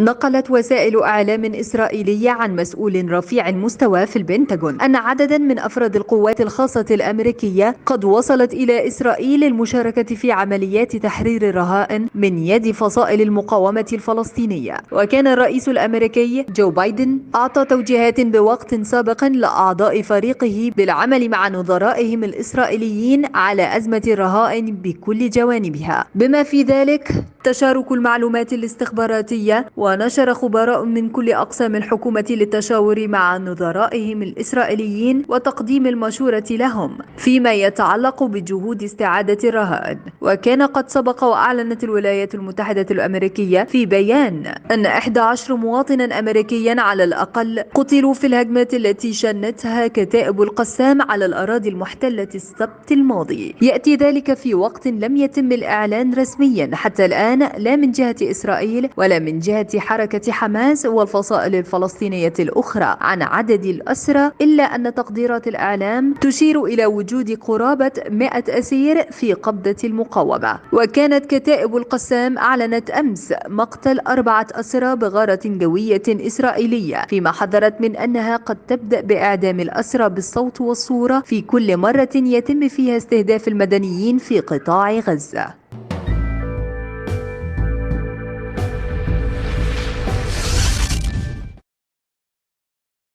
نقلت وسائل إعلام إسرائيلية عن مسؤول رفيع مستوى في البنتاغون أن عددا من أفراد القوات الخاصة الأمريكية قد وصلت إلى إسرائيل للمشاركة في عمليات تحرير الرهائن من يد فصائل المقاومة الفلسطينية. وكان الرئيس الأمريكي جو بايدن أعطى توجيهات بوقت سابق لأعضاء فريقه بالعمل مع نظرائهم الإسرائيليين على أزمة الرهائن بكل جوانبها، بما في ذلك تشارك المعلومات الاستخباراتية. ونشر خبراء من كل أقسام الحكومة للتشاور مع نظرائهم الإسرائيليين وتقديم المشورة لهم فيما يتعلق بجهود استعادة الرهائن. وكان قد سبق وأعلنت الولايات المتحدة الأمريكية في بيان أن 11 مواطنا أمريكيا على الأقل قتلوا في الهجمات التي شنتها كتائب القسام على الأراضي المحتلة السبت الماضي. يأتي ذلك في وقت لم يتم الإعلان رسميا حتى الآن لا من جهة إسرائيل ولا من جهة حركة حماس والفصائل الفلسطينية الأخرى عن عدد الأسرى، إلا أن تقديرات الإعلام تشير إلى وجود قرابة 100 أسير في قبضة المقاومة. وكانت كتائب القسام أعلنت أمس مقتل 4 أسرى بغارة جوية إسرائيلية، فيما حذرت من أنها قد تبدأ بإعدام الأسرى بالصوت والصورة في كل مرة يتم فيها استهداف المدنيين في قطاع غزة.